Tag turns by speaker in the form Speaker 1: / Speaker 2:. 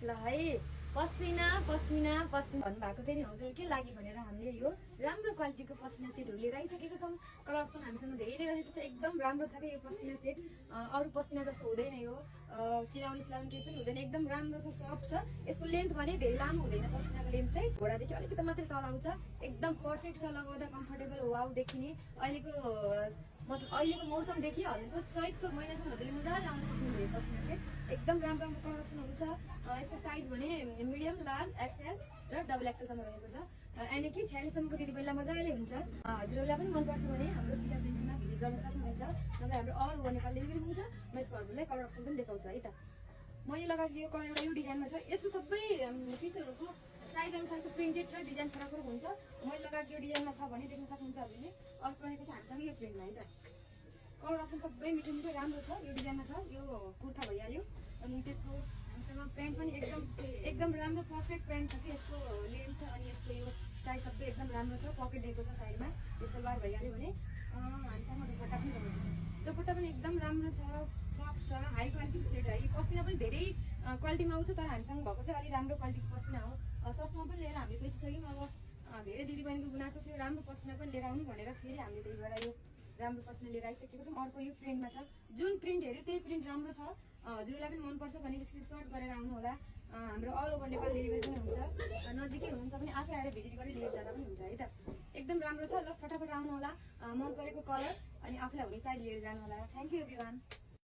Speaker 1: ल है पस्मिना पस्मिना पस्मिना भन्नुभएको थियो नि हजुर के लागि भनेर हामीले यो राम्रो क्वालिटीको पस्मिना सेटहरू लिएर आइसकेको छौँ। कलर अप्सन हामीसँग धेरै रहेको छ, एकदम राम्रो छ कि यो पस्मिना सेट। अरू पस्मिना जस्तो हुँदैन यो, चिलाउने सिलाउने केही पनि हुँदैन, एकदम राम्रो छ, सफ्ट छ। यसको लेन्थ भने धेरै लामो हुँदैन, पस्मिनाको लेन्थ चाहिँ घोडादेखि अलिकति मात्रै तल आउँछ, एकदम पर्फेक्ट छ, लगाउँदा कम्फर्टेबल वाउ देखिने। मतलब अहिलेको मौसम देखिहाल्नुको चैतको महिनासम्म हजुरले मजाले लाउन सक्नुहुने पस्मिना सेट, एकदम राम्रो राम्रो कलर अप्सनहरू छ। यसको साइज भने मिडियम, लार्ज, एक्सएल र डबल एक्सएलसम्म रहेको छ। यानि कि 46सम्मको दिदीबहिनीलाई मजाले हुन्छ। हजुरहरूलाई पनि मनपर्छ भने हाम्रो सिधा प्रिन्समा भिजिट गर्न सक्नुहुन्छ, नभए हाम्रो अल ओभर नेपाल डेलिभरी हुन्छ। म यसको हजुरलाई कलर अप्सन पनि देखाउँछु है त। मैले लगाएको यो कलर एउटा यो डिजाइनमा छ। यसको सबै पिसहरूको साइज अनुसारको प्रिन्टेड र डिजाइन फरक फरक हुन्छ। मैले लगाएको यो डिजाइनमा छ भने देख्न सक्नुहुन्छ हजुरले। अर्को रहेको छ हामीसँग यो प्रिन्टमा है त। कलर अप्सन सबै मिठो मिठो राम्रो छ। यो डिजाइनमा छ, यो कुर्ता भइहाल्यो। अनि त्यसको हामीसँग प्यान्ट पनि एकदम राम्रो पर्फेक्ट प्यान्ट छ कि यसको लेन्थ अनि यसको यो साइज सबै एकदम राम्रो छ। पकेट दिएको छ साइडमा, यो सलवार भइहाल्यो भने हामीसँग दुपट्टा पनि रहेको छ। दुपट्टा पनि एकदम राम्रो छ, सफ्ट छ, हाई क्वालिटीको सेट है। पस्मिना पनि धेरै क्वालिटीमा आउँछ, तर हामीसँग भएको चाहिँ अलिक राम्रो क्वालिटीको पस्मिना हो। सस्तोमा पनि लिएर हामीले बेचिसक्यौँ। अब धेरै दिदीबहिनीको गुनासो थियो राम्रो पस्मिना पनि लिएर आउनु भनेर फेरि हामीले त्यही भएर यो राम्रो पस्मिना लिएर आइसकेको छौँ। अर्को यो प्रिन्टमा छ, जुन प्रिन्ट हेऱ्यो त्यही प्रिन्ट राम्रो छ। हजुरलाई पनि मनपर्छ भने स्क्रिनसट गरेर आउनु होला। हाम्रो अल ओभर नेपाल डेलिभरी पनि हुन्छ। नजिकै हुनुहुन्छ भने आफै आएर भिजिट गरेर लिएर जाँदा पनि हुन्छ है त। एकदम राम्रो छ। ल फटाफट आउनु होला, मन परेको कलर अनि आफूलाई हुने साइज लिएर जानु होला। Thank you everyone.